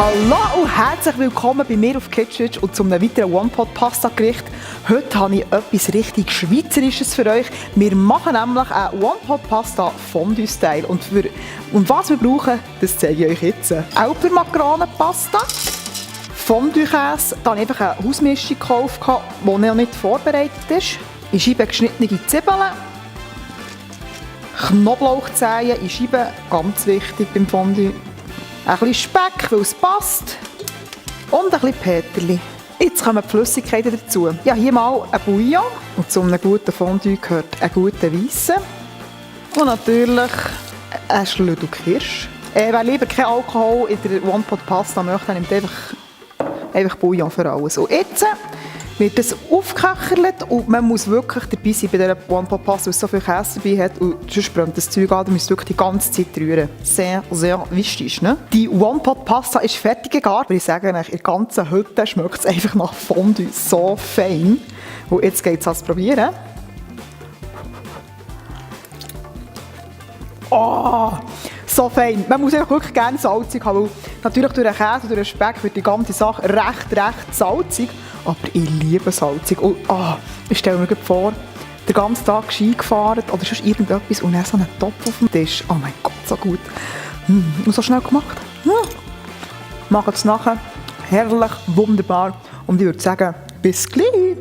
Hallo und herzlich willkommen bei mir auf Kitschitsch und zu einem weiteren One-Pot-Pasta-Gericht. Heute habe ich etwas richtig Schweizerisches für euch. Wir machen nämlich eine One-Pot-Pasta-Fondue-Style. Und was wir brauchen, das zeige ich euch jetzt. Alper-Makronenpasta, Fondue-Käse, da habe ich einfach eine Hausmischung gekauft, die noch nicht vorbereitet ist. In Scheiben geschnittene Zwiebeln, Knoblauchzehen in Scheiben, ganz wichtig beim Fondue. Ein bisschen Speck, weil es passt. Und ein bisschen Peterli. Jetzt kommen die Flüssigkeiten dazu. Ja, hier mal ein Bouillon. Und zu einem guten Fondue gehört ein guter Weisse. Und natürlich ein Schlüssel Kirsch. Wer lieber kein Alkohol in der One-Pot-Pasta möchte, nimmt einfach Bouillon für alles. Und jetzt wird es aufgeköchert und man muss wirklich dabei sein bei dieser One-Pot-Pasta, weil es so viel Käse dabei hat und sonst brennt das Zeug an, da müsst ihr wirklich die ganze Zeit rühren. Sehr, sehr wichtig, ne? Die One-Pot-Pasta ist fertig gegart, weil ich sage euch, in der ganzen Hütte schmeckt es einfach nach Fondue so fein. Und jetzt geht es ans Probieren. Oh, so fein. Man muss einfach wirklich gerne salzig haben, weil natürlich durch den Käse und durch den Speck wird die ganze Sache recht salzig. Aber ich liebe salzig. Und ich stelle mir vor, den ganzen Tag Ski gefahren oder sonst irgendetwas und dann so einen Topf auf dem Tisch. Oh mein Gott, so gut. Und so schnell gemacht. Macht es nachher. Herrlich, wunderbar. Und ich würde sagen, bis gleich.